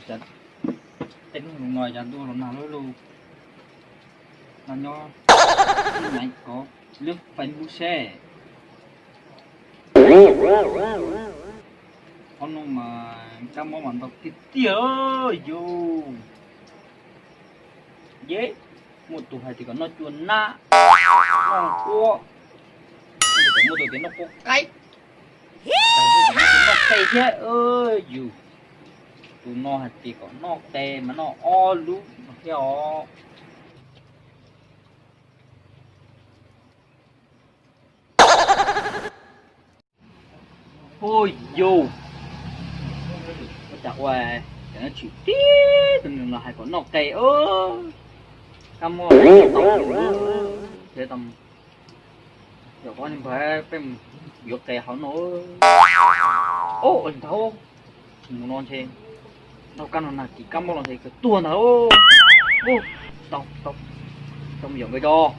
Tej hnub no cas ntuj los nag lug lug, no nyob maiv kov lub Facebook seb. Qhov no mas kab mob mas ntau tiag tiag yus. Yeb, muaj tus hais tias kom noj cua nab, noj quab, muaj tus tias noj quab qaib, noj qe thiab yus. Tus no hais tias kom noj qe mas noj ob lub no thiab os. Hu yus, ua cas ua, cas no tshwm tib tus nws los hais kom noj qe, kab mob tau, yog koj npawg peb mus yuav qe hauv no. Ua ntawd mus no ntshe nrog kab no nag kis kab mob los ntshe kawg tuag ntag. Tau, tau, tau mus yuav nkawd cov.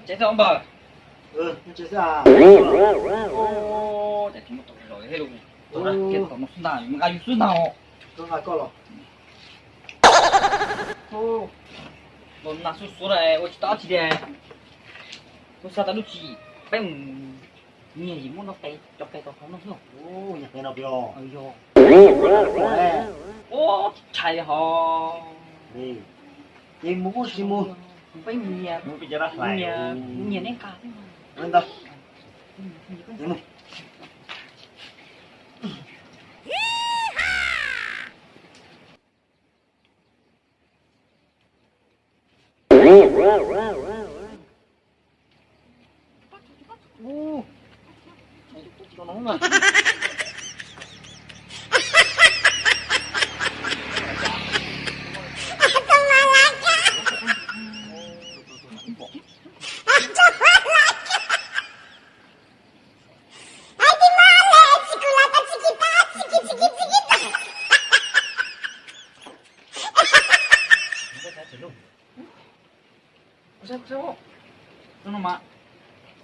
Tsev xwb npawg. Ces tsis muaj tus los thiab lus. Tom no xwb ntag, nqa yus xwb ntag os. Los nag xub xuav ua tsis tau dab tsi li. Kuv xav tau lub tsis, peb mus nyiag yim muab noj qe, cov qe tau qhov no xwb. Yog, ua tshais ho. Ces mus mus tsis mus, peb mus nyiag, mus nyiag, mus nyiag neb nqa xwb.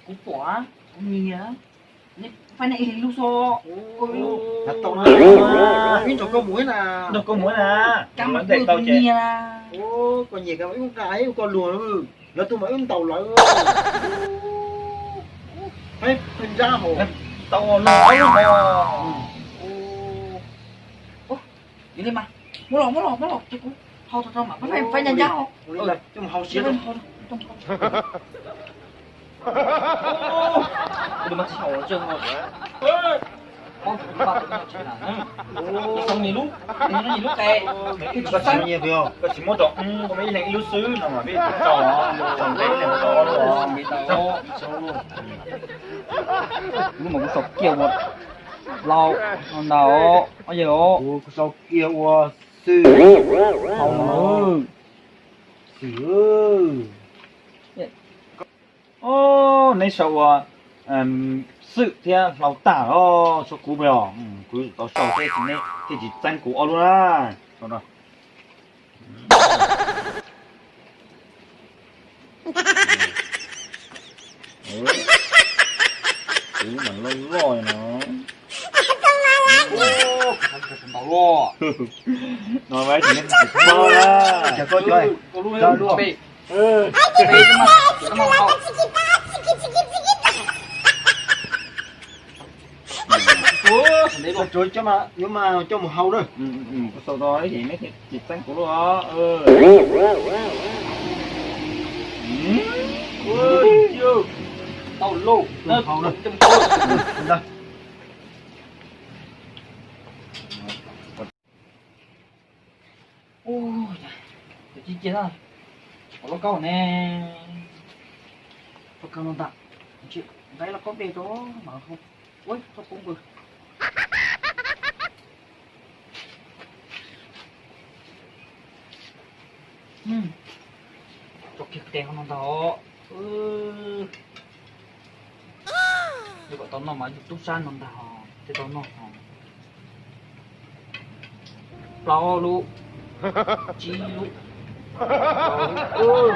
Kuv pom, kuv nyiag, nej faib nej ib leeg lub xwb. Ib nrog koj mus na. Nrog koj mus na. Kab mas kuv nyiag na. Koj nyiag kab mas wb nqa wb koj luag, lawv tuaj mas wb ntaus lawv. Faib nrab hauv. Tau los. Yog li mas, muab los, muab los, muab los ces kuv hau tau tau mas faib nrab nrab hauv. Coj mus hau siab. Kuv mas tsis hau tsawg hau. Xoo nws lub, nws lub qe. Koj tsis muab rau, koj muab ib leeg ib lub xwb no mas peb tsis tau, tau ntev ib leeg tau ob lub. Lub mas kuv sau kiag ua lau, ntag, yog kuv sau kiag ua xwm, hau xwm. Neb sau ua xwm thiab hlau tag os, tshuav kuv pes os, kuv tau sau thiab, neb thiaj tsis txeeb kuv ob lub na. Kuv mas loj loj no. No mas tsis txhob na. Tsuav coj mas yuav mas coj mus hau na. Kuv sau tau ib, neb tsis txeeb kuv lub. Tau lauj, coj mus hau na. Ua, cia cia na, qhov loj koj ne, tau kawg no ntag, nqa loj koj npe rau mas ua txhob poob nkaus. Tso kiag qe hauv no ntag os. Yus kom tau noj mas yus tub sab no ntag os, thiaj tau noj os. Plaub lub, tsib lub, rau lub.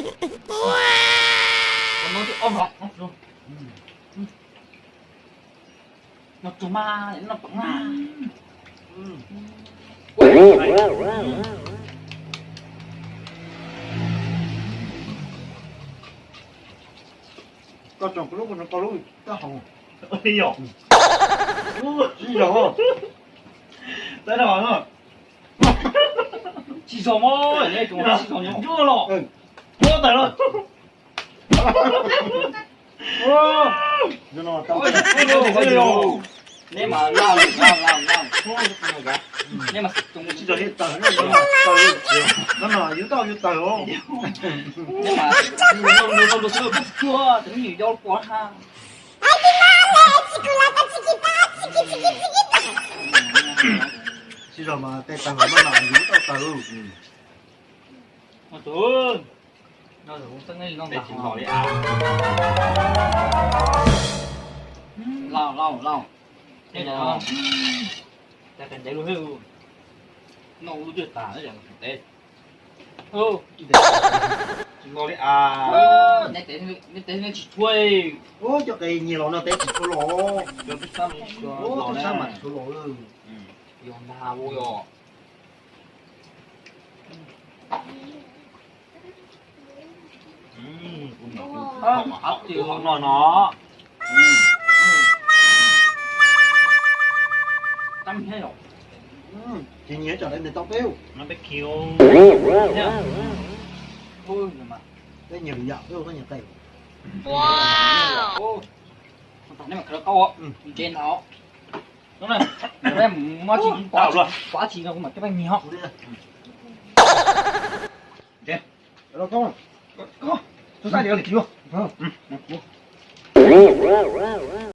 Noj tug mas, noj pam mas. Koj tsoom kuv lub, kuv tsoom koj lub, koj haus. Tsis zog. Tsis zog mog, tsis zog nyob los. Muab tawm los. Neb mas laj laj laj, neb mas xwm txoo tsis zog li tawg, neb mas yus tau yus tawg os. Neb mas tau lus xwb, tsis tuag, tsis me nyuam yau pua ha. Tsis zog mas tej tawg mas noj mas yus tau tawg. Lauj, lauj, lauj. Ntev lub, noj lub twg tas ntev. Tsis noj li as. Neb tev, neb tev tsis tshua. Ub, cov qe nyias los no tev tsis tshua los. Ub, tub sab mas tsis tshua los. Yog ntag ua yog. Kuv noj no. Ces nyias tsom dai nws tau peb. Peb nyias lwm yam, peb ua koj nyias qe. Ntse ntag. Muab tsis pov tsis no kuv mam coj peb nyias ho. Tus sab li li